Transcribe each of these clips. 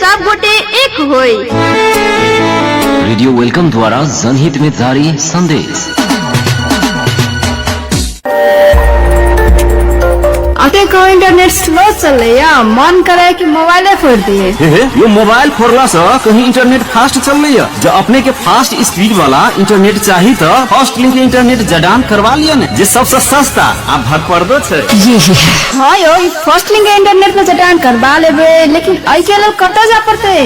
सब गोटे एक होई। रेडियो welcome द्वारा जनहित में जारी संदेश। अते को इंटरनेट स्लो चलैया, मन करे कि मोबाइले फोड़ दिए। हे हे, यो मोबाइल फोड़ला से कहीं इंटरनेट फास्ट चललै जो अपने के फास्ट स्पीड वाला इंटरनेट चाही त फास्ट लिंक इंटरनेट जडान करवा लिया ने, जे सबसे सस्ता आ भरपर्दो छै। हाँ यो, ई फर्स्ट लिंक इंटरनेट में जटान करवा लेबे, लेकिन एहि के लेल कतऽ जा पड़तै?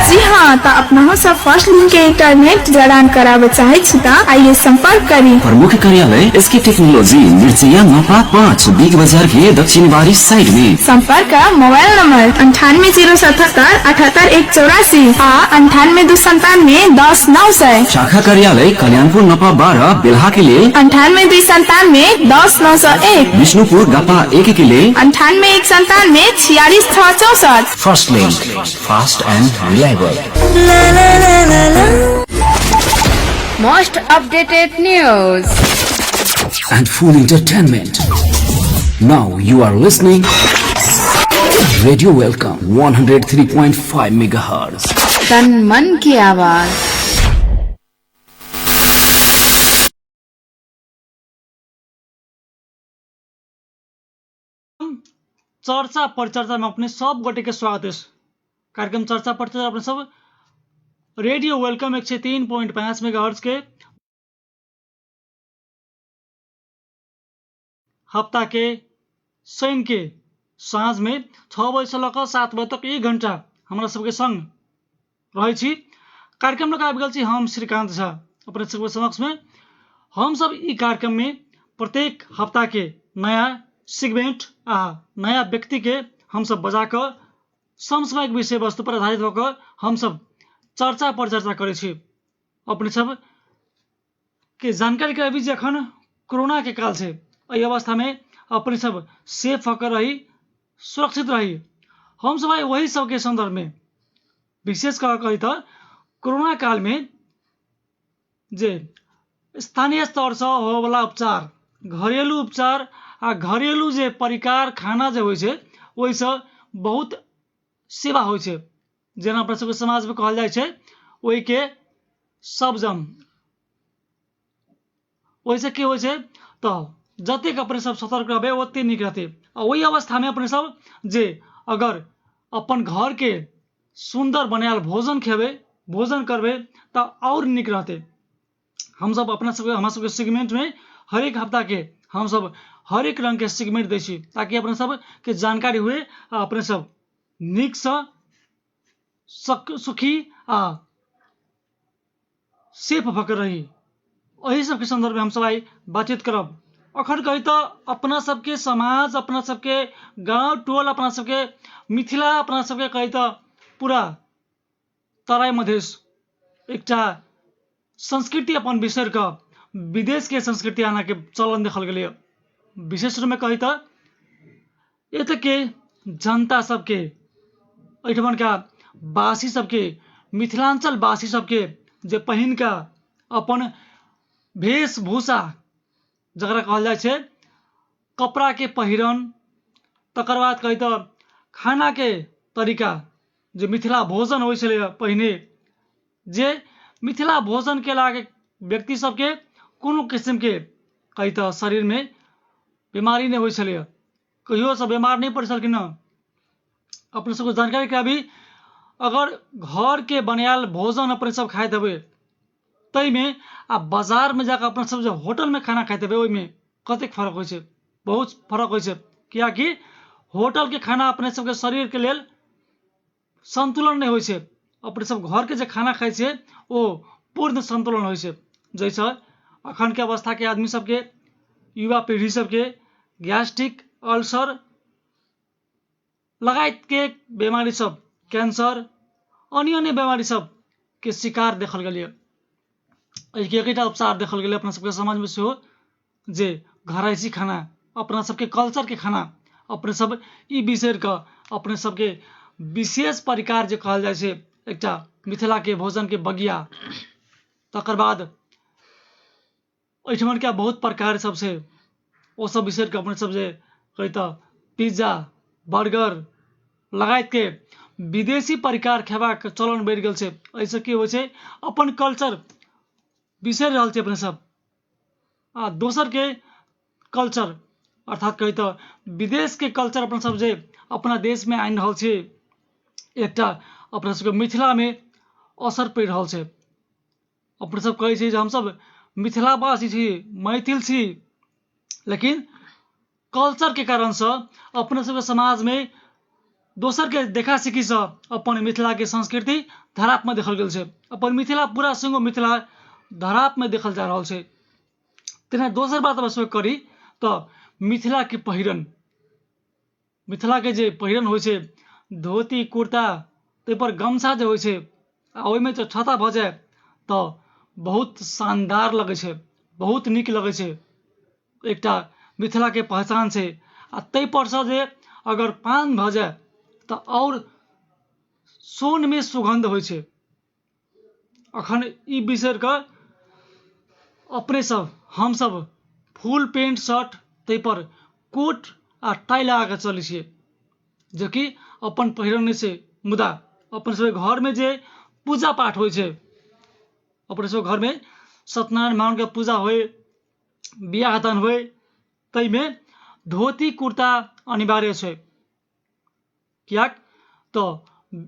जी हाँ, तऽ अपनहो सब फर्स्ट लिंक के इंटरनेट जड़ान कराबे चाहे छी तऽ आइए संपर्क करी। प्रमुख कार्यालय एसके टेक्नोलॉजी, मिर्चैया नपा 5, बिग बाजार के दक्षिण बारी साइड में। संपर्क मोबाइल नंबर 9807778184 आ 9829710900। शाखा कार्यालय कल्याणपुर नपा 12, बेल्हा के लेल 9829710901। विष्णुपुर गपा 1 के लेल 9819746664। First link, fast and reliable. Most updated news and full entertainment. Now you are listening Radio Welcome 103.5 megahertz. तन मन की आवाज। चर्चा परिचर्चा में अपने सब गोटे के स्वागत अछि। कार्यक्रम चर्चा परिचर्चा अपने सब रेडियो welcome 103.5 megahertz के हफ्ता के शनि के साँझ में 6 बजे से लऽ कऽ 7 बजे तक 1 घंटा हमरा सबके संग रहै छी। कार्यक्रम लऽ कऽ आबि गेल छी हम श्रीकांत झा अपने सबके समक्ष में। हम सब ई कार्यक्रम में प्रत्येक हफ्ता के नया सेगमेंट आ नया व्यक्ति के हम सब बजा कऽ समसामयिक विषय वस्तु पर आधारित भऽ कऽ हम सब चर्चा परिचर्चा करै छी। अपने सब के जानकारी कराबी जे अखन कोरोना के काल छै, एहि अवस्था में अपने सब सेफ भऽ कऽ रही, सुरक्षित रही। हम सब आइ वही सबके संदर्भ में विशेष कऽ कही तऽ कोरोना काल में जे स्थानीय स्तरसँ होबयवला उपचार, घरेलू उपचार आ घरेलू जे परिकार खाना जे होइ छै ओहिसँ बहुत सेवा होइ छै। जेना अपना सबके समाजमे कहल जाइ छै ओहिके सबजम, ओहिसँ की होइ छै तऽ जतेक अपने सब सतर्क रहबै ओतेक नीक रहतै। आ ओहि अवस्थामे अपने सब जे अगर अपन घरके सुन्दर बनायल भोजन खेबै, भोजन करबै तऽ आओर नीक रहतै। हमसब अपना सबके हमरा सबके सेगमेंटमे हरेक हफ्ताके हमसब हरेक रङ्गके सेगमेंट दै छी ताकि अपने सबके जानकारी हुए आ अपने सब नीकसँ सुखी आ सेफ भऽ कऽ रही। एहि सबके सन्दर्भमे हमसब आइ बातचीत करब। अखन कही तऽ अपना सबके समाज, अपना सबके गाँव टोल, अपना सबके मिथिला, अपना सबके कही तऽ पूरा तराई मधेश एकटा संस्कृति अपन बिसरि कऽ विदेशके संस्कृति आनऽके चलन देखल गेलैए। विशेष रूपमे कही तऽ एतऽके जनता सबके, एहिठमनका वासी सबके, मिथिलाञ्चल वासी सबके जे पहिनका अपन वेशभूषा जकरा कहल जाइ छै कपड़ाके पहिरन, तकर बाद कही तऽ खानाके तरीका जे मिथिला भोजन होइ छलैए पहिने, जे मिथिला भोजन केलाके व्यक्ति सबके कोनो किसिमके कही तऽ शरीरमे बीमारी नहि होइ छलैए, कहियो सब बीमार नहि पड़ै छलखिन हँ। अपने सबके जानकारी कराबी, अगर घरके बनायल भोजन अपने सब खाइत हेबै ताहिमे आ बाजारमे जाकऽ अपना सब जे होटलमे खाना खाइत हेबै ओहिमे कतेक फरक होइ छै, बहुत फरक होइ छै। किएकि होटलके खाना अपने सबके शरीरके लेल संतुलन नहि होइ छै। अपने सब घरके जे खाना खाइ छियै ओ पूर्ण संतुलन होइ छै, जाहिसँ अखनके अवस्थाके आदमी सबके, युवा पीढ़ी सबके गैस्ट्रिक अल्सर लगायतके बीमारी सब, कैंसर, अन्य अन्य बीमारी सबके शिकार देखल गेलैए। एहिके एकेटा उपचार देखल गेलै अपना सबके समाजमे सेहो, जे घरैसी खाना, अपना सबके कल्चरके खाना अपने सब ई बिसरि कऽ अपने सबके विशेष प्रकार जे कहल जाइ छै एकटा मिथिलाके भोजनके बगिया, तकर बाद एहिठमनका बहुत प्रकार सब छै, ओ सब बिसरि कऽ अपने सब जे कही तऽ पिज्जा, बर्गर लगायतके विदेशी परिकार खेबाक चलन बढ़ि गेल छै। एहिसँ की होइ छै, अपन कल्चर बिसरि रहल छै अपने सब आ दोसरके कल्चर, अर्थात कही तऽ विदेशके कल्चर अपना सब जे अपना देशमे आनि रहल छी, एकटा अपना सबके मिथिलामे असर पड़ि रहल छै। अपने सब कहै छी जे हमसब मिथिलावासी छी, मैथिल छी, लेकिन कल्चरके कारणसँ अपने सबके समाजमे दोसरके देखा सीखीसँ अपन मिथिलाके संस्कृति धरापमे देखल गेल छै। अपन मिथिला पूरा सङ्ग मिथिला धरापमे देखल जा रहल छै। तेना दोसर बात अगर करी तऽ मिथिलाके पहिरन, मिथिलाके जे पहिरन होइ छै, धोती कुर्ता, ताहिपर गमछा जे होइ छै आ ओहिमे जे छाता भऽ जाय तऽ बहुत शानदार लगै छै, बहुत नीक लगै छै। एकटा मिथिलाके पहचान छै। आ ताहिपरसँ जे अगर पान भऽ जाय तऽ आओर सोनमे सुगन्ध होइ छै। अखन ई बिसरि कऽ अपने सब हमसब फुल पेंट शर्ट, ताहिपर कोट आ टाइ लगा कऽ चलै छियै, जेकि अपन पहिरन नहि छै। मुदा अपन सबके घरमे जे पूजा पाठ होइ छै, अपने सबके घरमे सत्यनारायण भगवानके पूजा होइ, बियाह दान होइ, ताहिमे धोती कुर्ता अनिवार्य छै। किएक तऽ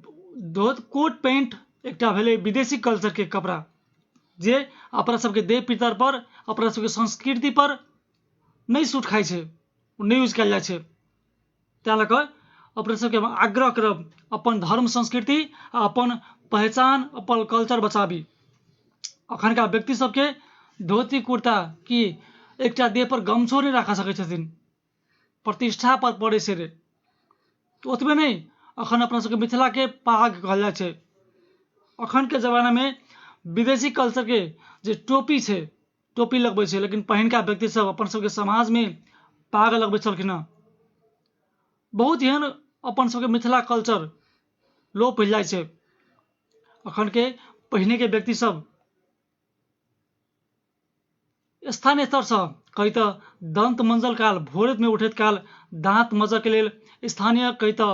धोत कोट पैंट एकटा भेलै विदेशी कल्चरके कपड़ा, जे अपना सबके देह पितर पर, अपना सबके संस्कृति पर नहि सूट खाइ छै, ओ नहि यूज कयल जाइ छै। तैं लऽ कऽ अपने सबके हम आग्रह करब, अपन धर्म संस्कृति आ अपन पहचान, अपन कल्चर बचाबी। अखनका व्यक्ति सबके धोती कुर्ता की एकटा देह पर गमछो नहि राखऽ सकै छथिन, प्रतिष्ठा पर पड़ै छै रे। ओतबे नहि, अखन अपना सबके मिथिलाके पाग कहल जाइ छै। अखनके जमानामे विदेशी कल्चरके जे टोपी छै, टोपी लगबै छै, लेकिन पहिनका व्यक्ति सब अपन सबके समाजमे पाग लगबै छलखिन हँ। बहुत एहन अपन सबके मिथिला कल्चर लोप भेल जाइ छै। अखनके पहिनेके व्यक्ति सब स्थानीय स्तरसँ कही तऽ दन्त मञ्जल काल, भोरमे उठैत काल दाँत मजऽके लेल स्थानीय कही तऽ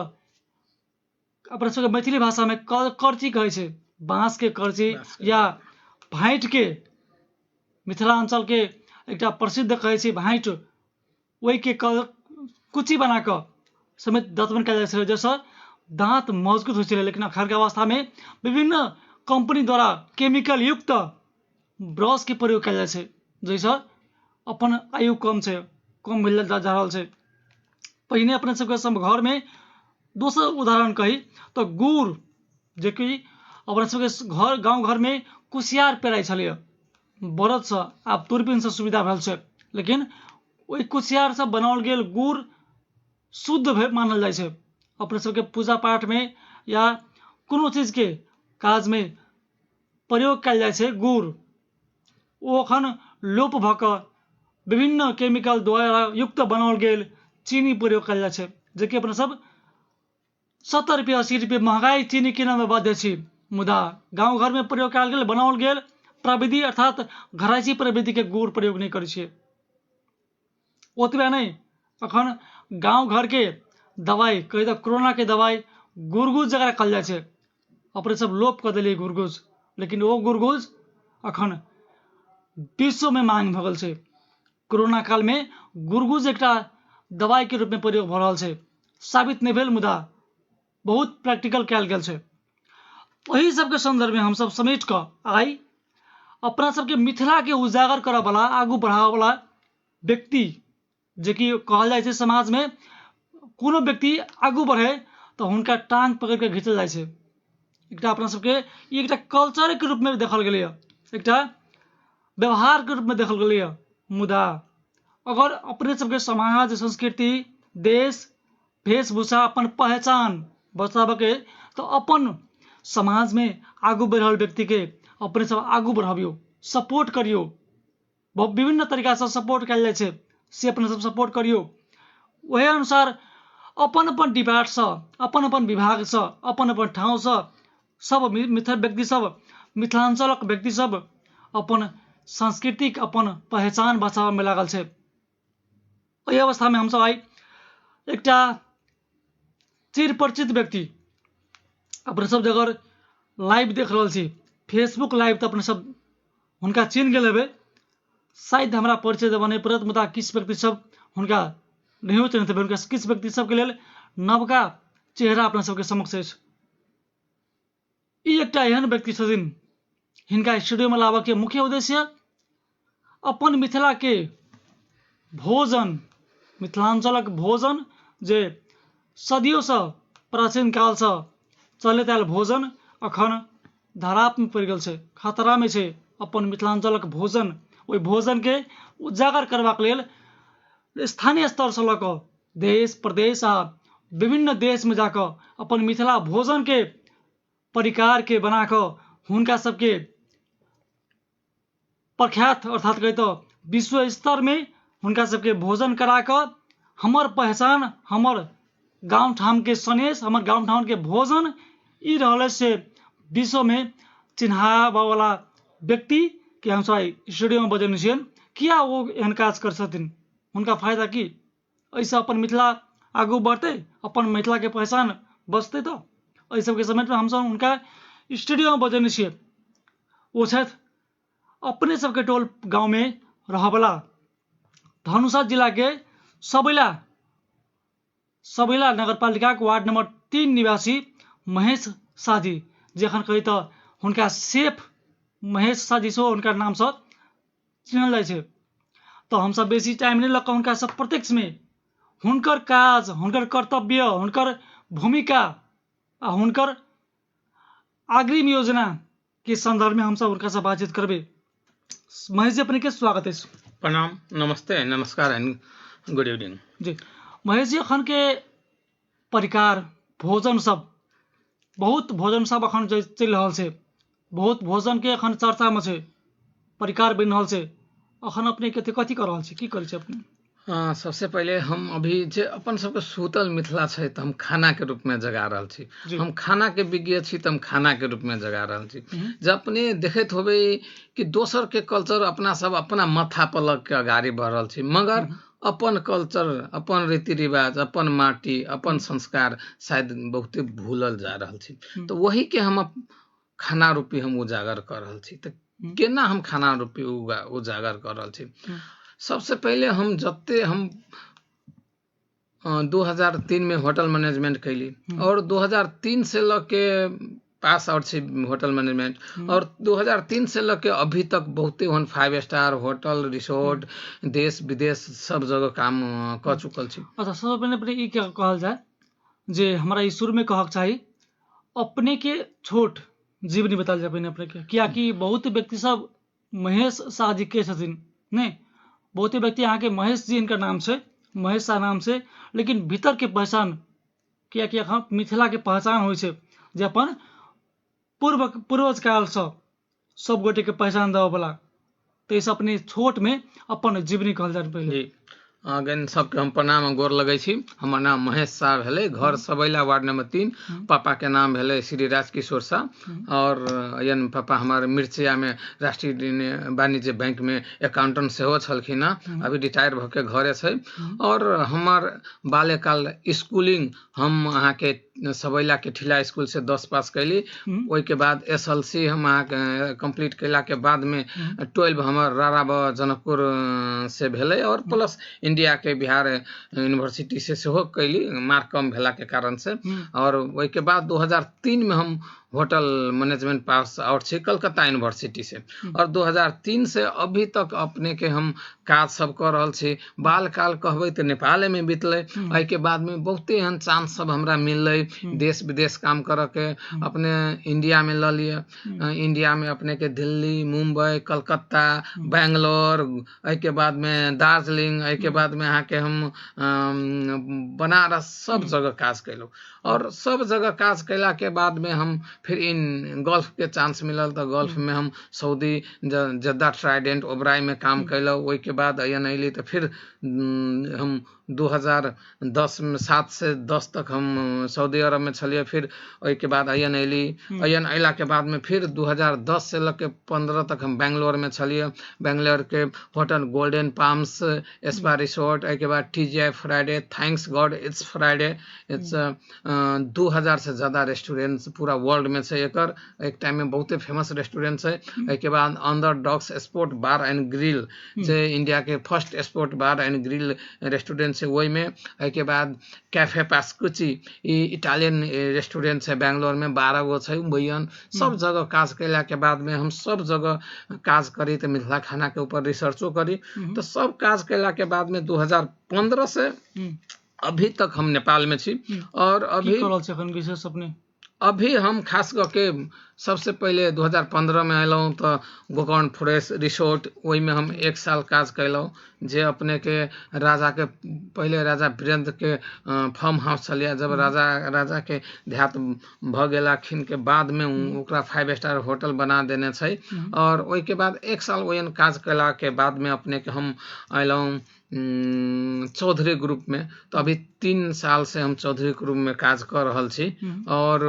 अपना सबके मैथिली भाषामे करची कहै छै, बाँसके करची या भाँटिके, मिथिलाञ्चलके एकटा प्रसिद्ध कहै छै भाँटि, ओहिके कुची बना कऽ समेत दतमनि कयल जाइ छलै, जाहिसँ दाँत मजबूत होइ छलै। लेकिन अखनके अवस्थामे विभिन्न कम्पनी द्वारा केमिकल युक्त ब्रशके प्रयोग कयल जाइ छै, जाहिसँ अपन आयु कम छै, कम भेल जा रहल छै। पहिने अपने सबके सब घरमे, दोसर उदाहरण कही तऽ गुड़, जेकि अपना सबके घर गाँव घरमे कुसियार पेराइ छलैए बरदसँ, आब दूरबीनसँ सुविधा भेल छै, लेकिन ओहि कुसियारसँ बनाओल गेल गुड़ शुद्ध भेल मानल जाइ छै। अपना सबके पूजा पाठमे या कोनो चीजके काजमे प्रयोग कयल जाइ छै गुड़, ओ अखन लोप भऽ कऽ विभिन्न केमिकल द्वारा युक्त बनाओल गेल चीनी प्रयोग कयल जाइ छै, जेकि अपना सब 70 रुपैआ 80 रुपैआ महगाई चीनी किनऽमे बाध्य छी। मुदा गाँव घरमे प्रयोग कयल गेल बनाओल गेल प्रविधि अर्थात घरायसी प्रविधिके गुड़ प्रयोग नहि करै छियै। ओतबे नहि, अखन गाँव घरके दवाइ कही तऽ कोरोनाके दवाइ गुड़गुज जकरा कहल जाइ छै, अपने सब लोप कऽ देलियै गुड़गुज, लेकिन ओ गुड़गुज अखन विश्वमे मांग भऽ गेल छै। कोरोना कालमे गुड़गुज एकटा दवाइके रूपमे प्रयोग भऽ रहल छै, साबित नहि भेल मुदा बहुत प्रैक्टिकल कयल गेल छै। ओहि सबके सन्दर्भमे हमसब समेट कऽ आइ अपना सबके मिथिलाके उजागर करऽवला, आगू बढ़ाबऽवला व्यक्ति, जेकि कहल जाइ छै समाजमे कोनो व्यक्ति आगू बढ़े तऽ हुनका टांग पकड़ि कऽ घिचल जाइ छै, एकटा अपना सबके ई एकटा कल्चरके रूपमे देखल गेलैए, एकटा व्यवहारके रूपमे देखल गेलैए। मुदा अगर अपने सबके समाज, संस्कृति, देश, वेशभूषा, अपन पहचान बचाबऽके तऽ अपन समाजमे आगू बढ़ि रहल व्यक्तिके अपने सब आगू बढ़बियौ, सपोर्ट करियौ। विभिन्न तरीकासँ सपोर्ट कयल जाइ छै, से अपने सब सपोर्ट करियौ। ओहि अनुसार अपन अपन डिपार्टसँ, अपन अपन विभागसँ, अपन अपन ठाउँसँ सब मिथिला व्यक्ति सब, मिथिलाञ्चलक व्यक्ति सब अपन सांस्कृतिक, अपन पहचान बचाबऽमे लागल छै। एहि अवस्थामे हमसब आइ एकटा चिर परिचित व्यक्ति अपने सब जगह लाइव देख रहल छी, फेसबुक लाइव तऽ अपने सब हुनका चिन्ह गेल हेबै। शायद हमरा परिचय देबऽ नहि पड़त, मुदा किछु व्यक्ति सब हुनका नहियो चिन्हैत हेबै। हुनका किछु व्यक्ति सबके लेल नवका चेहरा अपना सबके समक्ष अछि। ई एकटा एहन व्यक्ति छथिन, हिनका स्टूडियोमे लाबऽके मुख्य उद्देश्य अपन मिथिलाके भोजन, मिथिलाञ्चलक भोजन जे सदियोसँ प्राचीन कालसँ चलैत आयल भोजन अखन धरापमे पड़ि गेल छै, खतरामे छै। अपन मिथिलाञ्चलक भोजन, ओहि भोजनके उजागर करबाक लेल स्थानीय स्तरसँ लऽ कऽ देश प्रदेश आ विभिन्न देशमे जाकऽ अपन मिथिला भोजनके परिकारके बनाकऽ हुनका सबके प्रख्यात अर्थात कही तऽ विश्व स्तरमे हुनका सबके भोजन कराकऽ हमर पहचान, हमर गाँव ठामके सनेस, हमर गाँव ठामके भोजन ई रहल अछि से विश्वमे चिन्हाबऽवला व्यक्तिके हमसब आइ स्टूडियोमे बजेने छियनि। किया ओ एहन काज करै छथिन, हुनका फायदा की, एहिसँ अपन मिथिला आगू बढ़तै, अपन मिथिलाके पहचान बचतै? तऽ एहि सबके समेटमे हमसब हुनका स्टूडियोमे बजेने छियै। ओ छथि अपने सबके टोल गाँवमे रहऽवला धनुषा जिलाके सबैला सबैला नगरपालिकाके वार्ड नंबर 3 निवासी महेश शाहजी, जे एखन कही तऽ हुनका सेफ महेश शाहजी सेहो हुनकर नामसँ चिन्हल जाइ छै। तऽ हमसब बेसी टाइम नहि लऽ कऽ हुनका सब प्रत्यक्षमे हुनकर काज, हुनकर कर्तव्य, हुनकर भूमिका आ हुनकर अग्रिम योजना के संदर्भमे हमसब हुनकासँ बातचीत करबै। महेश जी, अपने के स्वागत अछि। प्रणाम, नमस्ते, नमस्कार एंड गुड इवनिंग। जी महेश जी, अखन के परिकार भोजन सब बहुत भोजन सब अखन चलि रहल छै, बहुत भोजन के अखन चर्चा में छै, परिकार बनि रहल छै। अखन अपने कथी कथी कऽ रहल छी, की करै छी अपने? सबसे पहिले हम अभी जे अपन सबके सूतल मिथिला छै तऽ हम खानाके रूपमे जगा रहल छी। हम खानाके विज्ञ छी तऽ हम खानाके रूपमे जगा रहल छी। जे अपने देखैत होबै कि दोसरके कल्चर अपना सब अपना माथा पर लग के अगाडि बढ़ रहल छी, मगर अपन कल्चर, अपन रीति रिवाज, अपन माटी, अपन संस्कार शायद बहुते भूलल जा रहल छी। तऽ वही के हम खाना रूपी हम उजागर कऽ रहल छी। तऽ केना हम खाना रूपी उजागर कऽ रहल छी? सबसे पहिले हम जते हम 2003 में होटल मैनेजमेंट कैली और 2003 से लऽ के पास आउट छी होटल मैनेजमेंट, और 2003 से लऽ के अभी तक बहुते ओहन 5 स्टार होटल, रिसोर्ट, देश विदेश सब जगह काम कऽ चुकल छी। अच्छा, सबसँ पहिने अपने ई कहल जाय जे हमरा ई शुरूमे कहक चाही, अपने के छोट जीवनी बतायल जाय पहिने अपने के, कियाकि बहुत व्यक्ति सब महेश शाह जी के छथिन नहि, बहुते व्यक्ति अहाँके महेश जी हिनकर नाम छै, महेश शाह नाम छै, लेकिन भीतर के पहचान, कियाकि अखन मिथिला के पहचान होइ छै जे अपन पूर्वज कालसँ सब गोटे के पहचान देबऽवला, ताहिसँ अपने छोटमे अपन जीवनी कहल जाय पहिले। जी अगेन सबके हम प्रणाम गोर लगै छी। हमर नाम महेश शाह भेलै, घर सबैला वार्ड नंबर 3, पापा के नाम भेलै श्री राजकिशोर शाह, और यन पापा हमार मिर्चिया में राष्ट्रीय वाणिज्य बैंक में अकाउंटेंट सेहो छलखिन हँ, अभी रिटायर भऽ के घरे छै। और हमर बाल्यकाल स्कूलिंग हम अहाँके सबैला के ठिला स्कूल से 10 पास कैली। ओहिके बाद SLC हम अहाँके कम्प्लीट कैला के बाद में 12 हमर राराबा जनकपुर से भेलै, और प्लस इंडिया के बिहार यूनिवर्सिटी से सेहो कैली, मार्क कम भेला के कारण से। और ओहिके बाद 2003 में हम होटल मैनेजमेंट पास आउट छी कलकत्ता यूनिवर्सिटी से, और 2003 से अभी तक अपने के हम काज सब कऽ रहल छी। बालकाल कहबै तऽ नेपाले में बीतलै, एहिके बाद में बहुते एहन चांस सब हमरा मिललै देश विदेश काम करऽ के। अपने इंडिया में लऽ लिअ, इंडिया में अपने के दिल्ली, मुंबई, कलकत्ता, बेंगलोर, एहिके बाद में दार्जिलिंग, एहिके बाद में अहाँके हम बनारस, सब जगह काज केलहुँ। और सब जगह काज केला के बाद में हम फिर इन गल्फ के चांस मिलल, तऽ गल्फ में हम सऊदी जद्दा ट्राइडेंट ओबराय में काम केलहुँ। ओहिके बाद अयन अयली तऽ फिर हम 2010 में 7 से 10 तक हम सऊदी अरब में छलियै। फिर ओहिके बाद अयन अयली। अयन अयला के बाद में फिर 2010 से लऽ के 15 तक हम बैंगलोर में छलियै। बैंगलोर के hotel Golden Palms spa resort, एहिके बाद TGI Friday, thanks God it's Friday, it's 2000 से ज़्यादा रेस्टोरेंट पूरा वर्ल्ड में छै एकर, एक टाइम में बहुते फेमस रेस्टोरेंट छै। एहिके बाद Underdogs sport bar and grill जे इंडिया के first sport bar and grill restaurant छै ओहिमे। एहिके बाद कैफे पास्कुची, ई इटालियन रेस्टोरेंट छै बैंगलोर में, 12 गो छै भैयन। सब जगह काज कयला के बाद में हम सब जगह काज करी तऽ मिथिला खाना के ऊपर रिसर्चो करी, तऽ सब काज कयला के बाद में 2015 से अभी तक हम नेपाल में छी। और अभी की करल छी अखन विशेष अपने? अभी हम खास कऽ के सबसे पहिले 2015 में अयलहुँ तऽ गोकर्ण फॉरेस्ट रिसोर्ट, ओहिमे हम 1 साल काज कयलहुँ, जे अपने के राजा के पहिले राजा वीरेंद्र के फार्म हाउस छलियै। जब राजा के देहात भऽ गेलखिन के बाद में ओकरा 5 स्टार होटल बना देने छै। और ओहिके बाद 1 साल ओहन काज कयला के बाद में अपने के हम अयलहुँ चौधरी ग्रुप में। तो अभी 3 साल से हम चौधरी ग्रुप में काज कर रहल छी और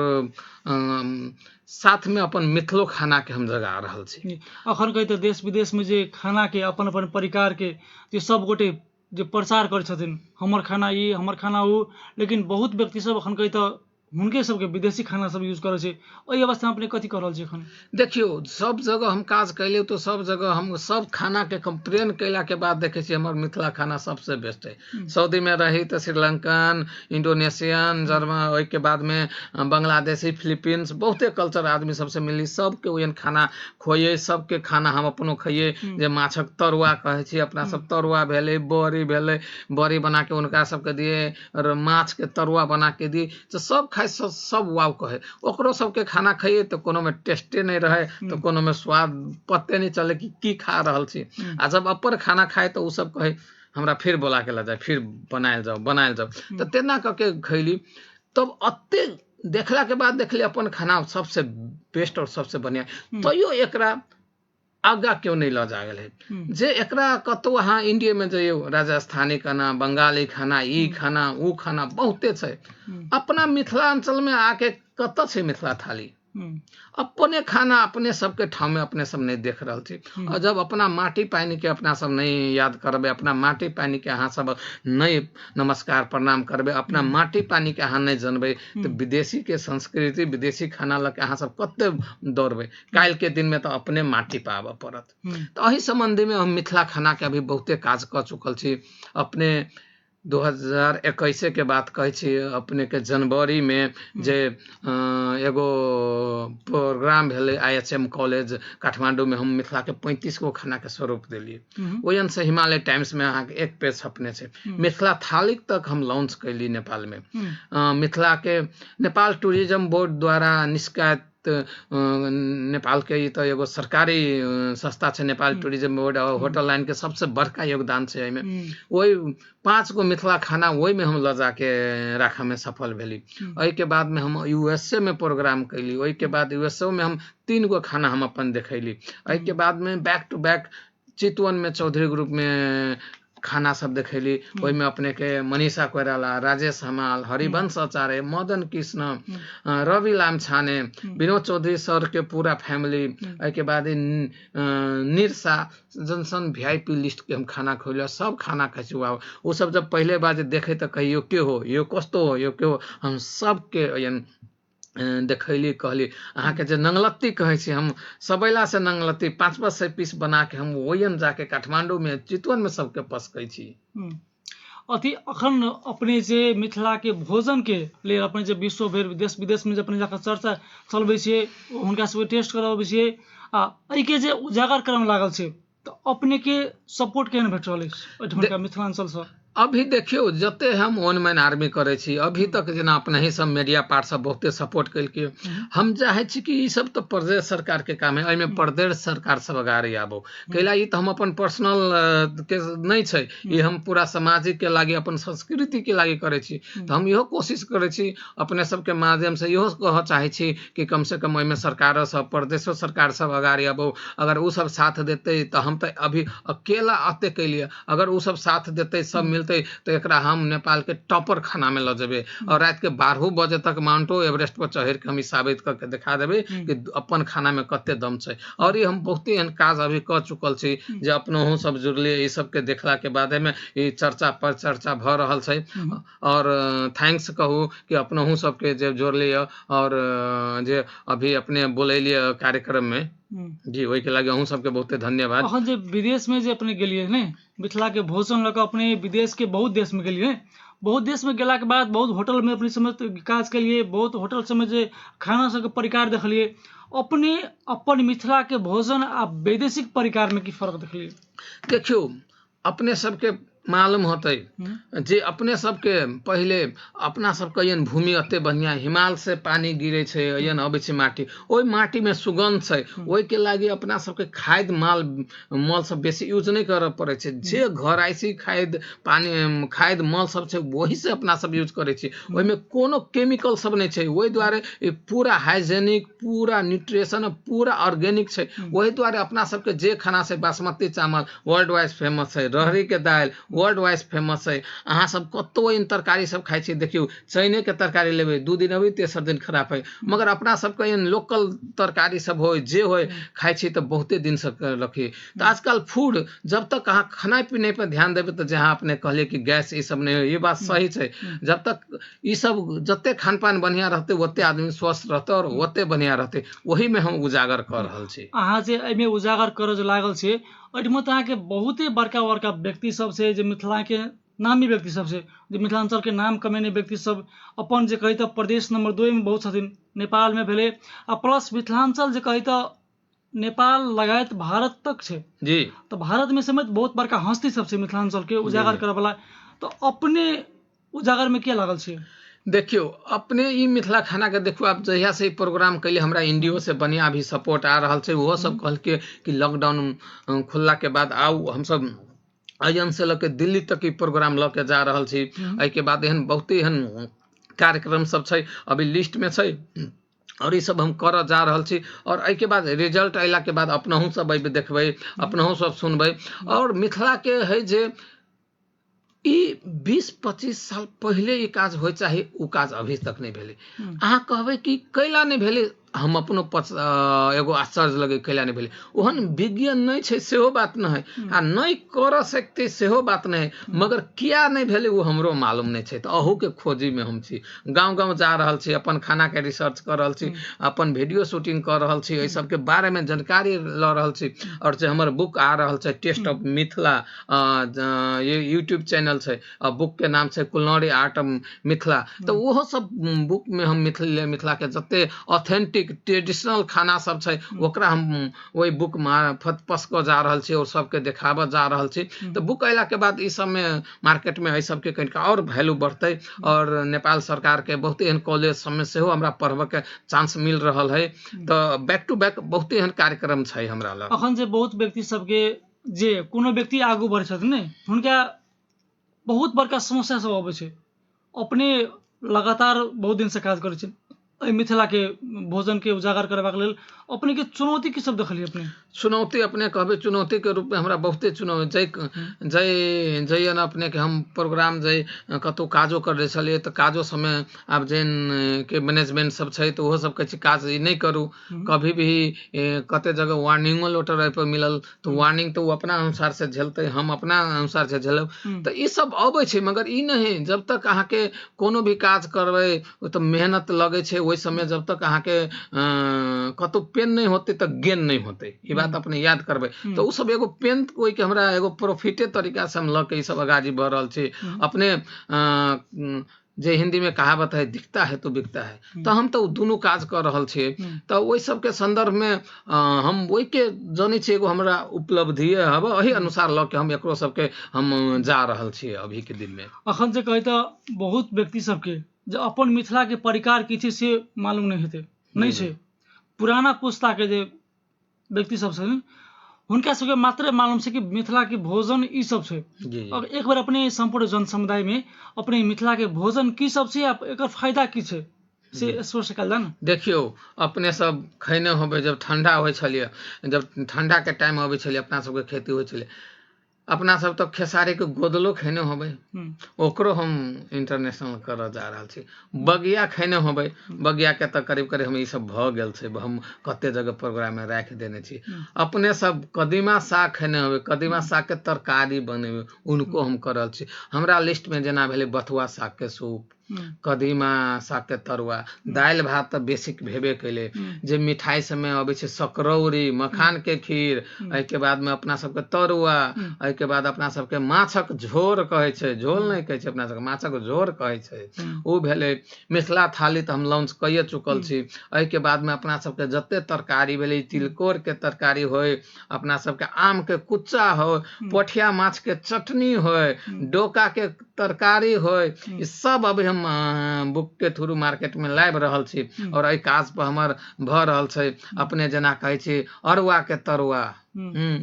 साथ में अपन मिथिलो खाना के हम जगा रहल छी। अखन कही तऽ देश विदेश में जे खाना के अपन अपन परिकार के जे सब गोटे जे प्रचार करै छथिन, हमर खाना ई, हमर खाना ऊ, लेकिन बहुत व्यक्ति सब अखन कही तऽ हुनके सबके विदेशी खाना सब यूज करै छै। ओहि अवस्था में अपने कथी कर रहल छी अखन? देखियौ, सब जगह हम काज कैलियै तो सब जगह हम सब खाना के कंपेयर कयला के बाद देखै छियै हमर मिथिला खाना सबसे बेस्ट है। सऊदी में रही तऽ श्रीलंकन, इंडोनेशियन, जर्मन, ओहिके बाद में बांग्लादेशी, फिलीपींस, बहुते कल्चर आदमी सबसे मिली, सबके ओहन खाना खोइयै, सबके खाना हम अपनो खइयै। जे माछक तरुआ कहै छी अपना सब, तरुआ भेलै, बड़ी भेलै, बड़ी बना के हुनका सबके दियै और माछ के तरुआ बना के दियै, तऽ सब खाइ, सब वाव कहे। ओकरो सबके खाना खइयै तऽ कोनो में टेस्टे नहीं रहे, तऽ कोनो में स्वाद पते नहीं चले कि की खा रहल छी। आ जब अपन खाना खाए तऽ ओ सब कहे हमरा फिर बोला के लऽ जाए, फिर बनायल जाओ बनायल जाओ, तऽ तेना कऽ के खैली। तब अते देखला के बाद देखली अपन खाना सबसे बेस्ट और सबसे बढ़िया, तैयो एकरा आगा क्यों नहीं लऽ जा गेल है। जे एकरा कतौ अहाँ इंडिया में जइयौ, राजस्थानी खाना, बंगाली खाना, ई खाना ऊ खाना बहुते छै। अपना मिथिलांचल में आके कतऽ छै मिथिला थाली? अपने खाना अपने सबके ठाम में अपने सब नहीं देख रहल छी। और जब अपना माटी पानी के अपना सब नहीं याद करबै, अपना माटी पानी के अहाँ सब नहीं नमस्कार प्रणाम करबै, अपना माटी पानी के अहाँ नहीं जनबै, तऽ विदेशी के संस्कृति विदेशी खाना लऽ के अहाँ सब कते दौड़बै? काल्हि के दिन में तऽ अपने माटी पाबऽ पड़त। तऽ एहि सम्बन्धी में हम मिथिला खाना के अभी बहुते काज कऽ चुकल छी। अपने 2021 के बात कहै छी, अपने के जनवरी में जे एगो प्रोग्राम भेलै IHM college Kathmandu में, हम मिथिला के 35 गो खाना के स्वरूप देलियै। ओहन से हिमालय टाइम्स में अहाँके 1 पेज छपने छै। मिथिला थाली तक हम लॉन्च कैली नेपाल में। मिथिला के नेपाल टूरिज्म बोर्ड द्वारा निष्कायत नेपाल के ई तऽ एगो सरकारी संस्था छै नेपाल टूरिज्म बोर्ड, और होटल लाइन के सबसे बड़का योगदान छै एहिमे। ओहि 5 गो मिथिला खाना ओहिमे हम लऽ जाके राखऽ में सफल भेली। एहिके बाद में हम USA में प्रोग्राम कैली, ओहिके बाद USA में हम 3 गो खाना हम अपन देखैली। एहिके बाद में बैक टू बैक चितवन में चौधरी ग्रुप में खाना सब देखैली। ओहिमे अपने के मनीषा कोइराला, राजेश हमाल, हरिवंश आचार्य, मदन कृष्ण, रवि लामछाने, विनोद चौधरी सर के पूरा फैमिली, एहिके बाद निरसा जनसन VIP list के हम खाना खैलियो, सब खाना खाइ छी। वाह, ओ सब जब पहिले बार जे देखे तऽ कहियो के हो, यो कस्तो हो, यो के हो, हम सबके एहन देखैली। कहली अहाँके जे नंगलत्ती कहै छी, हम सबैला से नंगलत्ती 500-500 पीस बना के हम ओहन जाके काठमांडू में चितवन में सबके पसकै छी। अथी अखन अपने जे मिथिला के भोजन के लेल अपने जे विश्व भरि देश विदेश में जे अपने जाके चर्चा चलबै छियै, हुनका सबके टेस्ट कराबै छियै आ एहिके जे उजागर करऽ लागल छै, तऽ अपने के सपोर्ट केहन भेट रहल अछि एहिठमका मिथिलांचल सँ? अभी देखियौ जते हम वन मैन आर्मी करै छी अभी तक, जेना अपने ही सब मीडिया पार्ट सब बहुते सपोर्ट केलकै। हम चाहै छी कि ई सब तऽ प्रदेश सरकार के काम है, एहिमे प्रदेश सरकार सब अगाड़ी आबो। कैला ई तऽ हम अपन पर्सनल के नहि छै, ई हम पूरा सामाजिक के लागी, अपन संस्कृति के लागी करै छी। तऽ हम इहो कोशिश करै छी, अपने सबके माध्यम से इहो कहऽ चाहै छी कि कम से कम एहिमे सरकारो सब, प्रदेशो सरकार सब अगाड़ी आबो। अगर ओ सब साथ देतै तऽ हम तऽ अभी अकेला अते केलियै, अगर ओ सब साथ देतै, सब मिलतै तऽ एकरा हम नेपाल के टॉपर खाना में लऽ जेबै और रात के 12 बजे तक माउंटो एवरेस्ट पर चढ़ि के हम ई साबित कऽ के देखा देबै कि अपन खाना में कते दम छै। और ई हम बहुते एहन काज अभी कऽ चुकल छी जे अपनहु सब जुड़लियै, ई सबके देखला के बादे में ई चर्चा पर चर्चा भऽ रहल छै। और thanks कहू कि अपनहु सबके जे जोड़लियै और जे अभी अपने बोलेलियै कार्यक्रम में जी, ओहिके लागी अहूँ सबके बहुते धन्यवाद। अखन जे विदेश में जे अपने गेलियै ने, मिथिला के भोजन लऽ कऽ अपने विदेश के बहुत देश में गेलियै, बहुत देश में गेला के बाद बहुत होटल में अपने समेत काज केलियै, बहुत होटल सबमे जे खाना सबके प्रकार देखलियै, अपने अपन मिथिला के भोजन आ वैदेशिक परिकार में की फर्क देखलियै? देखियौ अपने सबके मालूम होतै जे अपने सबके पहिले अपना सबके एहन भूमि एते बढ़िआँ, हिमालय से पानी गिरै छै, एहन अबै छै माटी, ओहि माटीमे सुगन्ध छै, ओहिके लागि अपना सबके खाद माल मल सब बेसी यूज नहि करऽ पड़ै छै। जे घर आइसी खाद पानी खाद मल सब छै ओही से अपना सब यूज करै छी, ओहिमे कोनो केमिकल सब नहि छै। ओहि दुआरे ई पूरा हाइजेनिक, पूरा न्यूट्रिशन, पूरा ऑर्गेनिक छै। ओहि दुआरे अपना सबके जे खाना छै, बासमती चावल वर्ल्ड वाइज फेमस छै, रहरी के दालि वर्ल्ड वाइज फेमस है। अहाँ सब कतौ एहन तरकारी सब खाइ छी, देखियौ चने के तरकारी लेबै, 2 दिन अबै तेसर दिन खराब है, मगर अपना सबके एहन लोकल तरकारी सब होइ जे होइ खाइ छी तऽ बहुते दिन से रखी। तऽ आजकल फूड जब तक अहाँ खाना पीने पर ध्यान देबै तऽ जहाँ अपने कहलियै कि गैस ई सब नहि होइ, ई बात सही छै। जब तक ई सब जते खान पान बढ़िया रहतै ओते आदमी स्वस्थ रहतै और ओते बढ़िया रहतै, ओहीमे हम उजागर कऽ रहल छी। अहाँ जे एहिमे उजागर करऽ जे लागल छी, एहिमे तऽ अहाँके बहुते बड़का बड़का व्यक्ति सब छै जे मिथिलाके नामी व्यक्ति सब छै, जे मिथिलाञ्चलके नाम कमेने व्यक्ति सब अपन जे कही तऽ प्रदेश नंबर 2 में बहुत छथिन, नेपालमे भेलै आ प्लस मिथिलाञ्चल जे कही तऽ नेपाल लगायत भारत तक छै जी। तऽ भारतमे समेत बहुत बड़का हस्ती सब छै मिथिलाञ्चलके उजागर करऽवला, तऽ अपने उजागरमे किया लागल छै? देखियौ अपने ई मिथिला खाना के देखियौ, आब जहिया से ई प्रोग्राम कैले हमरा इंडियो से बढ़िया अभी सपोर्ट आ रहल छै। ओहो सब कहलकै कि लॉकडाउन खुलला के बाद आउ, हमसब अयन से लऽ के दिल्ली तक ई प्रोग्राम लऽ के जा रहल छी। एहिके बाद एहन बहुते एहन कार्यक्रम सब छै अभी लिस्ट में छै और ई सब हम करऽ जा रहल छी। और एहिके बाद रिजल्ट अयला के बाद अपनहु सब एहिमे देखबै, अपनहु सब सुनबै। और मिथिला के है जे ई 20-25 साल पहिले ई काज होइ चाही, ओ काज अभी तक नहि भेलै। अहाँ कहबै कि कैला नहि भेलै, हम अपनो एगो आश्चर्य लगै कैला नहि भेलै। ओहन विज्ञ नहि छै सेहो बात नहि है, आ नहि करऽ सकतै सेहो बात नहि है, मगर किया नहि भेलै ओ हमरो मालूम नहि छै। तऽ अहूके खोजीमे हम छी, गाँव गाँव जा रहल छी, अपन खानाके रिसर्च कऽ रहल छी, अपन वीडियो शूटिंग कऽ रहल छी, एहि सबके बारेमे जानकारी लऽ रहल छी। और जे हमर बुक आ रहल छै टेस्ट ऑफ मिथिला, ये यूट्यूब चैनल छै, आ बुक के नाम छै कुलनरी आर्ट ऑफ मिथिला, तऽ ओहो सब बुक में हम मिथिला के जते ऑथेंटिक ट्रेडिशनल खाना सब छै ओकरा हम ओहि बुक मार्फत पसकऽ जा रहल छी और सबके देखाबऽ जा रहल छी। तऽ बुक अयला के बाद ई सब में मार्केट में एहि सबके कनिका और वैल्यू बढ़तै। और नेपाल सरकार के बहुते एहन कॉलेज सबमे सेहो हमरा पढ़बऽ के चांस मिल रहल है। तऽ बैक टू बैक बहुते एहन कार्यक्रम छै हमरा लग। अखन जे बहुत व्यक्ति सबके जे कोनो व्यक्ति आगू बढ़ै छथिन ने, हुनका बहुत बड़का समस्या सब अबै छै। अपने लगातार बहुत दिनसँ काज करै छै एहि मिथिलाके भोजनके उजागर करबाक लेल, अपनेके चुनौती की सब देखलियै अपने? चुनौती अपने कहबै, चुनौती के रूपमे हमरा बहुते चुनौती जै जैन अपने के हम प्रोग्राम जै कतहु काजो करै छलियै तऽ काजो समय आब जैन के मैनेजमेंट सब छै तऽ ओहो सब कहै छै काज ई नहि करू। कभी भी कते जगह वार्निंगो लेटर एहिपर मिलल, तऽ वार्निंग तऽ ओ अपना अनुसार से झेलतै, हम अपना अनुसार से झेलब। तऽ ई सब अबै छै, मगर ई नहि, जब तक अहाँके कोनो भी काज करबै तऽ मेहनत लगै छै। ओहि समय जब तक अहाँके कतहु पेन नहि होतै तऽ गेन नहि होतै, ई बात अपने याद करबै। तऽ ओ सब एगो पेन ओहिके हमरा एगो प्रॉफिटे तरीका से हम लऽ के ई सब अगाड़ी बढ़ रहल छी। अपने जे हिंदी में कहावत है, दिखता है तो बिकता है, तऽ हम तऽ ओ दुनू काज कऽ रहल छियै। तऽ ओहि सबके संदर्भ में हम ओहिके जनै छियै, एगो हमरा उपलब्धिये हब, एहि अनुसार लऽ के हम एकरो सबके हम जा रहल छियै अभी के दिन में। अखन जे कही तऽ बहुत व्यक्ति सबके जे अपन मिथिला के परिकार की छै से मालूम नहि हेतै, नहि छै। पुराना पुस्ता के जे व्यक्ति सब छथिन हुनका सबके मात्रे मालूम छै कि मिथिला के भोजन ई सब छै। और एक बार अपने सम्पूर्ण जन समुदाय में अपने मिथिला के भोजन की सब छै आ एकर फायदा की छै से स्पष्ट कयल जाय ने। देखियौ, अपने सब खैने होबै जब ठंडा होइ छलियै, जब ठंडा के टाइम अबै छलियै, अपना सबके खेती होइ छलै, अपना सब तऽ खेसारीके गोदलो खैने होबै, ओकरो हम इंटरनेशनल करऽ जा रहल छी। बगिया खैने होबै, बगियाके तऽ करीब करीब हम ई सब भऽ गेल छै, हम कते जगह प्रोग्राममे राखि देने छी। अपने सब कदीमा साग खैने होबै, कदीमा सागके तरकारी बनेबै, उनको हम कर रहल छी। हमरा लिस्टमे जेना भेलै बथुआ सागके सूप, कदीमा सागके तरुआ, दालि भात तऽ बेसिक भेबे केलै, जे मिठाई सबमे अबै छै सकरौरी, मखानके खीर, एहिके बादमे अपना सबके तरुआ, एहिके बाद अपना सबके माछक झोर कहै छै, झोल नहि कहै छै, अपना सबके माछक झोर कहै छै, ओ भेलै। मिथिला थाली तऽ हम लॉन्च कइए चुकल छी। एहिके बादमे अपना सबके जते तरकारी भेलै, तिलकोरके तरकारी होय, अपना सबके आमके कुच्चा होय, पोठिया माछके चटनी होय, डोकाके तरकारी होय, ई सब अभी हम बुक के थ्रू मार्केट में लाबि रहल छी और एहि काज पर हमर भऽ रहल छै। अपने जेना कहै छी अरुआ के तरुआ,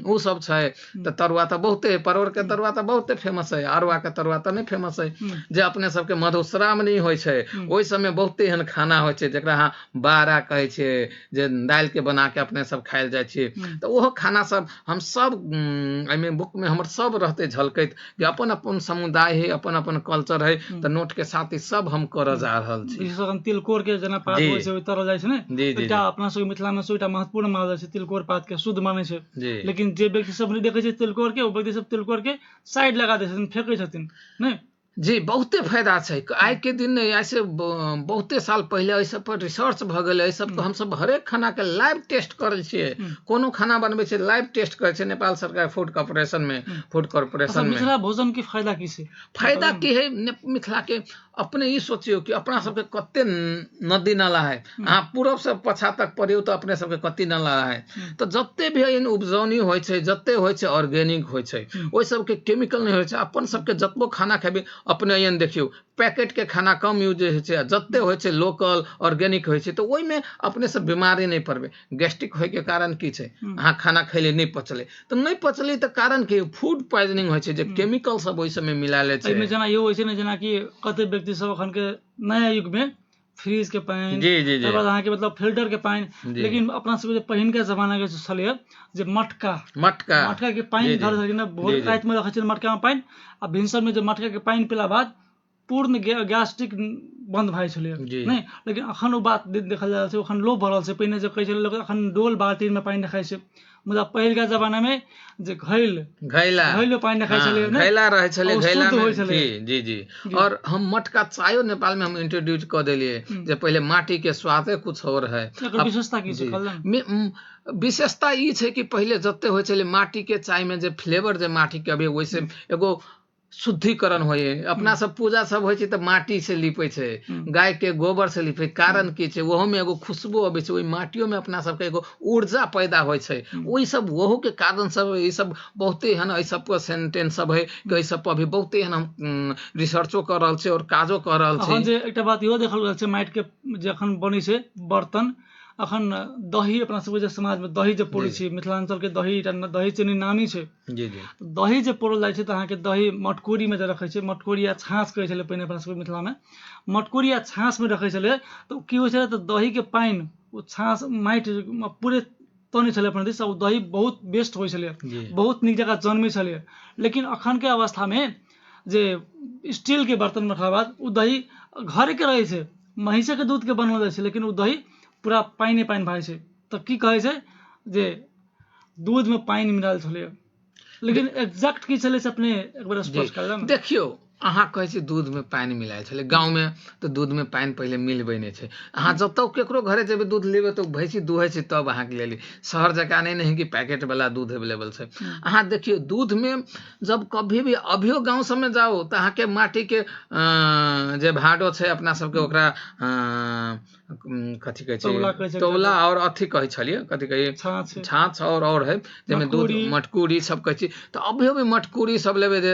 उ सब छै, तऽ तरुआ तऽ बहुते, परोड़ के तरुआ तऽ बहुते फेमस है, अरुआ के तरुआ तऽ नहि फेमस है। जे अपने सबके मधुश्रावणी होइ छै ओहि सबमे बहुते एहन खाना होइ छै जकरा अहाँ बारा कहै छियै, जे दालि के बना के अपने सब खायल जाइ छियै, तऽ ओहो खाना सब हम सब एहिमे बुक में हमर सब रहतै झलकैत कि अपन अपन समुदाय है, अपन अपन कल्चर है, तऽ नोट के साथ ई सब हम करऽ जा रहल छी। विशेष कऽ तिलकोर के जेना पात होइ छै ओहि तरल जाइ छै ने, एकटा अपना सबके मिथिला में एकटा महत्वपूर्ण मानल जाइ छै, तिलकोर पात के शुद्ध मानै छै। लेकिन जे व्यक्ति सब नहि देखै छै तिलकोर के, ओ व्यक्ति सब तिलकोर के साइड लगा दै छथिन, फेकै छथिन नहि। जी, बहुते फायदा छै। आइ के दिन नहि, आइ से बहुते साल पहिले एहि सब पर रिसर्च भऽ गेलै। एहि सबके हमसब हरेक खाना के लाइव टेस्ट करै छियै, कोनो खाना बनबै छियै लाइव टेस्ट करै छियै नेपाल सरकार फूड कॉर्पोरेशन में, फूड कॉर्पोरेशन में। मिथिला भोजन के फायदा की छै? फायदा की है मिथिला के, अपने ई सोचियौ कि अपना सबके कते नदी नाला है, अहाँ पूरब से पछा तक पड़ियौ तऽ अपने सबके कते नाला है, तऽ जते भी एहन उपजौनी होइ छै, जते होइ छै ऑर्गेनिक होइ छै, ओहि सबके केमिकल नहि होइ छै। अपन सबके जतबो खाना खेबै अपने एहन देखियौ पैकेट के खाना कम यूज होइ छै, जते होइ छै लोकल ऑर्गेनिक होइ छै, तऽ ओहिमे अपने सब बीमारी नहि पड़बै। गैस्ट्रिक होइके कारण की छै? अहाँ खाना खैले नहि पचलै, तऽ नहि पचलै तऽ कारण की? फूड पॉइजनिंग होइ छै, जे केमिकल सब ओहि सबमे मिला लै छै। एहिमे जेना इहो होइ छै ने, जेनाकि कते व्यक्ति सब अखन के नया युग में फ्रिज के पानि, जी जी जी, तकर बाद अहाँके मतलब फिल्टर के पानि, लेकिन अपना सबके जे पहिनका जमाना के छलैया जे मटका, मटका मटका के पानि धर धर के भोर राति में रखै छलै मटका में पानि, आ भिनसर में जे मटका के पानि पीला बाद पूर्ण गैस्ट्रिक बंद भए छलै नहि। लेकिन अखन ओ बात देखल जा रहल छै, अखन लोप भऽ रहल छै। पहिने जे कहै छलै लोक अखन डोल बाल्टीन में पानि रखै छै, मुदा पहिलका जमाना में जे घैल घैला घैल में पानि रखै छलै, घैला रहै छलै, घैला में जी जी जी। और हम मटका चायो नेपाल में हम इंट्रोड्यूस कऽ देलियै, जे पहिले माटी के स्वादे कुछ और है। एकर विशेषता की छै? विशेषता ई छै कि पहिले जते होइ छलै माटी के चाय में जे फ्लेवर जे माटी के अबै, ओहिसे एगो शुद्धिकरण होइ। अपना सब पूजा सब होइ छै तऽ माटी से लिपै छै, गाय के गोबर से लिपै, कारण की छै? ओहो में एगो खुशबू अबै छै, ओहि माटियो में अपना सबके एगो ऊर्जा पैदा होइ छै, ओहि सब ओहो के कारण सब ई सब बहुते एहन एहि सबके सेंटेंस सब है कि एहि सब पर अभी बहुते एहन हम रिसर्चो कर रहल छी और काजो कर रहल छी। जे एकटा बात इहो देखल गेल छै, माटि के जखन बनै छै बर्तन, अखन दही अपना सबके जे समाज में दही जे पौरै छै, मिथिलांचल के दही दही चीनी नामी छै। जी जी। दही जे पौरल जाइ छै तऽ अहाँके दही मटकोरी में जे रखै छै, मटकोरी या छाँछ कहै छलै पहिने अपना सबके मिथिला में, मटकोरी या छाँछ में रखै छलै, तऽ की होइ छलै तऽ दही के पानि ओ छाँछ माटि पूरे तनै छलै अपना दिस, ओ दही बहुत बेस्ट होइ छलै, बहुत नीक जकाँ जन्मै छलै। लेकिन अखन के अवस्था में जे स्टील के बर्तन में रखला बाद ओ दही घरे के रहै छै, महींसे के दूध के बनल जाइ छै, लेकिन ओ दही पूरा पानि पानि भए छै। तऽ की कहै छै जे दूध में पानि मिलायल छलै, लेकिन एग्जैक्ट की छलै से अपने एक बार स्पष्ट कर। देखियौ, अहाँ कहै छी दूधमे पानि मिलायल छलै गाँवमे, तऽ दूधमे पानि पहिले मिलबै नहि छै। अहाँ जतऽ केकरो घरे जेबै दूध लेबै तऽ भैंसी दुहै छै तब अहाँके लेली। शहर जकाँ नहि ने है कि पैकेट वाला दूध अवेलेबल छै। अहाँ देखियौ दूधमे जब कभी भी अभियो गाँव सबमे जाउ तऽ अहाँके माटीके जे भाडो छै अपना सबके ओकरा कथी कहै तौला कहै छै, छै। तौला आओर अथी कहै छलियै, कथी कहै, छाँछ। छाँछ और है जाहिमे दूध मटकूरी। मटकूरी सब कहै छी। तऽ अभियो भी मटकूरी सब लेबै जे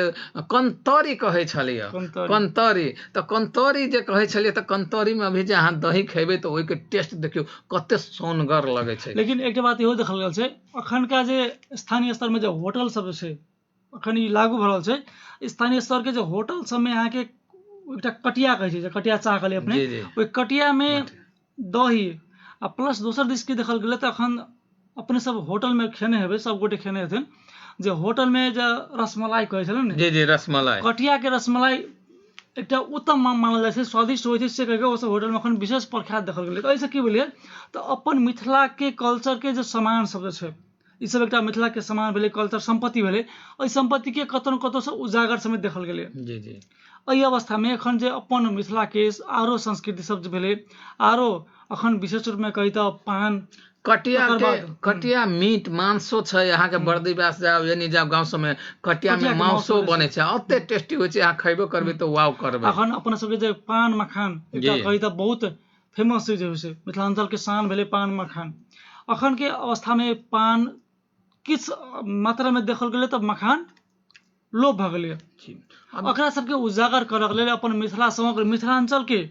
कन्तरी कहै छलियै। कन्तरी। कन्तरी, तऽ कन्तरी जे कहै छलियै तऽ कन्तरीमे अभी जे अहाँ दही खेबै तऽ ओहिके टेस्ट देखियौ कते सोनगर लगै छै। लेकिन एकटा बात इहो देखल गेल छै, अखनका जे स्थानीय स्तरमे जे होटल सब छै, अखन ई लागू भऽ रहल छै, स्थानीय स्तरके जे होटल सबमे अहाँके एकटा कटिया कहै छै, जे कटिया चाह कहलियै अपने, जी जी ओहि कटियामे दही आ प्लस दोसर दिस की देखल गेलै तऽ अखन अपने सब होटलमे खेने हेबै, सब गोटे खेने हेथिन, जे होटलमे जे रसमलाई कहै छलै ने। जी जी, रसमलाई। कटियाके रसमलाई एकटा उत्तम मानल जाइ छै, स्वादिष्ट होइ छै से कहिके ओसब होटलमे अखन विशेष प्रख्यात देखल गेलै। तऽ एहिसँ की भेलै तऽ अपन मिथिलाके कल्चरके जे सामान सब जे छै, ई सब एकटा मिथिलाके सामान भेलै, कल्चर सम्पत्ति भेलै, एहि सम्पत्तिके कतौ न कतौसँ उजागर समेत देखल गेलै। जी जी। एहि अवस्थामे एखन जे अपन मिथिलाके आरो संस्कृति सब जे भेलै, आरो अखन विशेष रूपमे कही तऽ पान कटिया तकर के बाद कटिया मीट मांसो छै अहाँके। बर्दीवास जाउ यानी जाउ गाँव सबमे कटिया मे कटियाके मांसो मांस होइ बनै छै, ओते टेस्टी होइ छै, अहाँ खयबो करबै तऽ वाव करबै। अखन अपना सबके जे पान मखान एकटा जी। कही तऽ बहुत फेमस चीज होइ छै, मिथिलाञ्चलके शान भेलै पान मखान। अखनके अवस्थामे पान किछु मात्रामे देखल गेलै तऽ मखान लोप भऽ गेलै। जी। एकरा सबके उजागर करऽ लेल, अपन मिथिला समग्र मिथिलाञ्चलके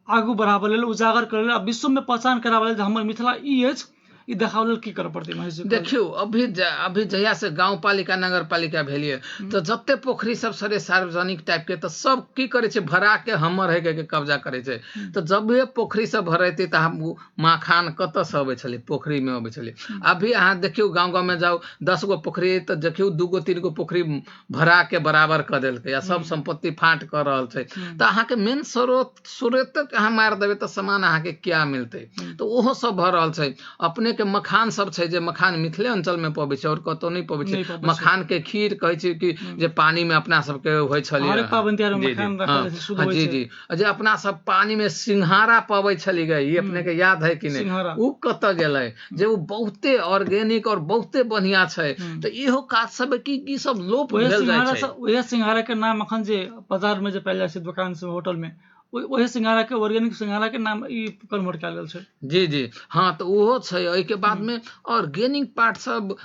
आगू बढ़ाबऽ लेल, उजागर करै लेल आ विश्वमे पहचान कराबऽ लेल जे हमर मिथिला ई अछि, ई देखाबऽ लेल की करऽ पड़तै महेश जी? देखियौ अभी अभी जहिया से गाँव पालिका नगर पालिका भेलियै तऽ जते पोखरि सब सरे सार्वजनिक टाइप के तऽ सब की करै छै, भरा के हमर है के कब्जा करै छै। तऽ जब भी पोखरि सब भरेतै तऽ हम मखान कतऽ से अबै छलै? पोखरि मे अबै छलै। अभी अहाँ देखियौ गाँव गाँव मे जाउ, 10 गो पोखरि तऽ देखियौ 2 गो 3 गो पोखरि भरा के बराबर कऽ देलकै आ सब सम्पत्ति फाँट कऽ रहल छै। तऽ अहाँके मेन स्रोत स्रोतक अहाँ मारि देबै तऽ सामान अहाँके क्या मिलतै? तऽ ओहो सब भऽ रहल छै। अपने के मखान सब छै जे मखान मिथिले अंचल मे पबै छै और कतौ नहि पबै छै। नहि पबै छै। मखान के खीर कहै छै कि जे पानी मे अपना सबके होइ छलै। हरेक पाबनि तिहारमे जी जी मखान राखल जाइ छै, शुद्ध होइ जी छै। जी, आ जे अपना सब पानी मे सिंघाड़ा पबै छली गे, ई अपने के याद है कि नहि? सिंघाड़ा। उ कतऽ गेलै जे उ बहुते ऑर्गेनिक और बहुते बढ़िया छै? तऽ इहो काज सब की की सब लोप ओहे भेल जाइ सिंघाड़ा छै। सब, ओहे सिंघाड़ा के नाम अखन जे बाजार में जे पायल जाइ छै, दुकान सब, होटल में, ओहे सिंघाड़ा के, ऑर्गेनिक सिंघाड़ा के नाम ई कन्वर्ट कयल गेल छै। जी जी, हाँ, तऽ ओहो छै। एहिके बाद मे ऑर्गेनिक पार्ट सब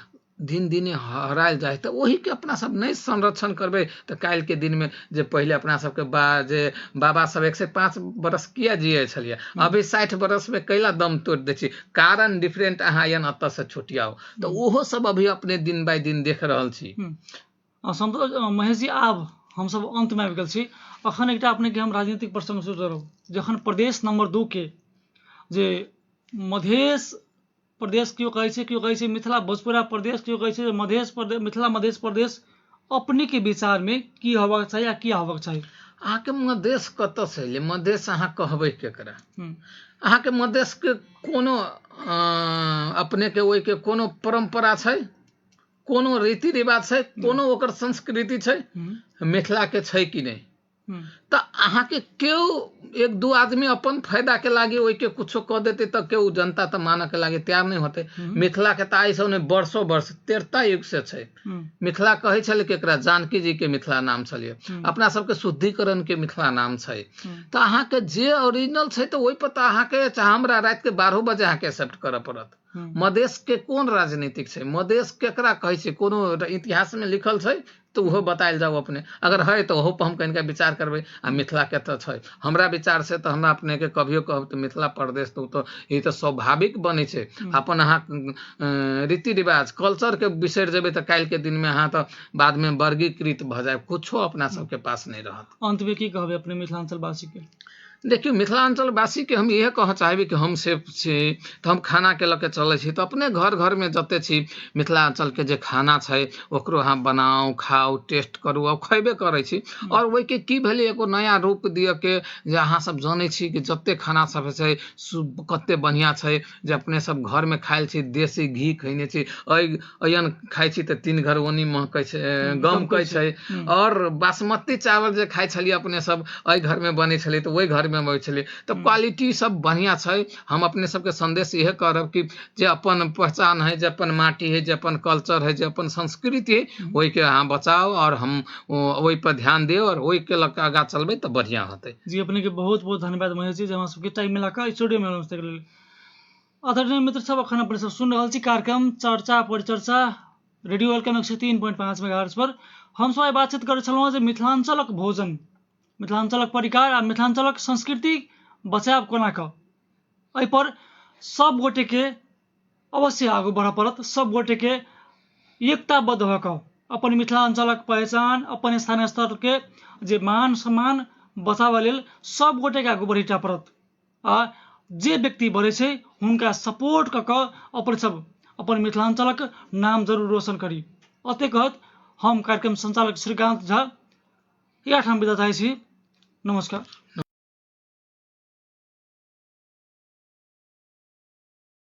दिन दिने हरायल जाइ, तऽ ओहिके अपना सब नहि संरक्षण करबै तऽ काल्हिके दिनमे जे पहिले अपना सबके बा जे बाबा सब 105 बरस किया जियै छलियै, अभी 60 बरसमे कैला दम तोड़ि दै छी? कारण डिफरेंट अहाँ यन एतऽ से छुटियाउ तऽ ओहो सब अभी अपने दिन बाय दिन देख रहल छी। सन्तोष महेश जी, आब हमसब अंत मे आबि गेल छी। अखन एकटा अपने के हम राजनीतिक प्रसंग शुरू करब। जखन प्रदेश नंबर 2 के जे मधेश प्रदेश केओ कहै छै, केओ कहै छै मिथिला भोजपुरा प्रदेश, केओ कहै छै मधेश प्रदेश, मिथिला मधेश प्रदेश, अपने के विचार में की होबाक चाही आ की होबाक चाही? अहाँके मधेश कतऽ से एलै? मधेश अहाँ कहबै केकरा? अहाँके मधेशके कोनो अपनेके ओहिके कोनो परम्परा छै? कोनो रीति रिवाज छै? कोनो ओकर संस्कृति छै? मिथिलाके छै कि नहि? तऽ अहाँके केओ एक दू आदमी अपन फायदा के लागी ओहिके कुछो कऽ देतै तऽ केओ जनता तऽ मानऽ के लागी तैयार नहि होतै। मिथिला के तऽ आइ नहि, वर्षो वर्ष त्रेता युग से छै। मिथिला कहै छलै केकरा? जानकी जी के मिथिला नाम छलियै। अपना सबके शुद्धिकरण के मिथिला नाम छै। तऽ अहाँके जे ओरिजिनल छै तऽ ओहि पर तऽ अहाँके चाहे हमरा राति के 12 बजे अहाँके एक्सेप्ट करऽ पड़त। मधेश के कोन राजनीतिक छै? मधेश केकरा कहै छै? कोनो इतिहास में लिखल छै तऽ ओहो बतायल जाउ अपने। अगर है तऽ ओहो पर हम कनिका विचार करबै। आ मिथिला के तऽ छै हमरा विचार से तऽ हमरा अपने के कभियो कहब तऽ मिथिला प्रदेश तऽ ओ तऽ ई तऽ स्वाभाविक बनै छै। अपन अहाँ रीति रिवाज कल्चर के बिसरि जेबै तऽ काल्हि के दिन में अहाँ तऽ बाद में वर्गीकृत भऽ जायब, कुछो अपना सबके पास नहि रहत। अंत में की कहबै अपने मिथिलांचल वासी के? देखियौ, मिथिलाञ्चलवासीके हम इएह कहऽ चाहबै कि हम सेफ छी तऽ हम खानाके लऽ के चलै छी, तऽ अपने घर घरमे जते छी मिथिलाञ्चलके जे खाना छै ओकरो अहाँ बनाउ, खाउ, टेस्ट करू आ खयबे करै छी। आओर ओहिके की भेलै, एगो नया रूप दिअके जे अहाँ सब जनै छी कि जते खाना सब छै कते बढ़िआँ छै जे अपने सब घरमे खायल छी, देसी घी खयने छी, अयन खाइ छी तऽ तीन घर ओनी महकै छै, गमकै छै। आओर बासमती चावल जे खाइ छलियै अपने सब एहि घरमे बनै छलै तऽ ओहि घरमे होइ छलै, तऽ क्वालिटी सब बढ़िआँ छै। हम अपने सबके संदेश इएह करब कि जे अपन पहचान है, जे अपन माटी है, जे अपन कल्चर है, जे अपन संस्कृति है, ओहिके अहाँ बचाउ आओर हम ओहि पर ध्यान दियौ आओर ओहिके लऽ कऽ आगाँ चलबै तऽ बढ़िआँ होतै। जी, अपने के बहुत बहुत धन्यवाद महेश जी, जे हमरा सबके टाइम मिला कऽ स्टूडियो में के लेल। आदरणीय मित्र सब, अखन अपने सब सुन रहल छी कार्यक्रम चर्चा परिचर्चा रेडियो welcome 103.5 मेगाहर्ट्ज पर। हम सब आइ बातचीत करै छलहुँ जे मिथिलाञ्चलक भोजन, मिथिलाञ्चलक परिकार आ मिथिलाञ्चलक संस्कृति बचायब कोना कऽ, एहिपर सब गोटेके अवश्य आगू बढ़ऽ पड़त। सब गोटेके एकताबद्ध भऽ कऽ अपन मिथिलाञ्चलक पहचान, अपन स्थानीय स्तरके जे मान सम्मान बचाबऽ लेल सब गोटेके आगू बढ़ैटा पड़त। आ जे व्यक्ति बढ़ै छै हुनका सपोर्ट कऽ कऽ अपन सब अपन मिथिलाञ्चलक नाम जरूर रोशन करी। अते कहत हम कार्यक्रम सञ्चालक श्रीकान्त झा एहि ठाम बिदा चाहै छी। नमस्कार।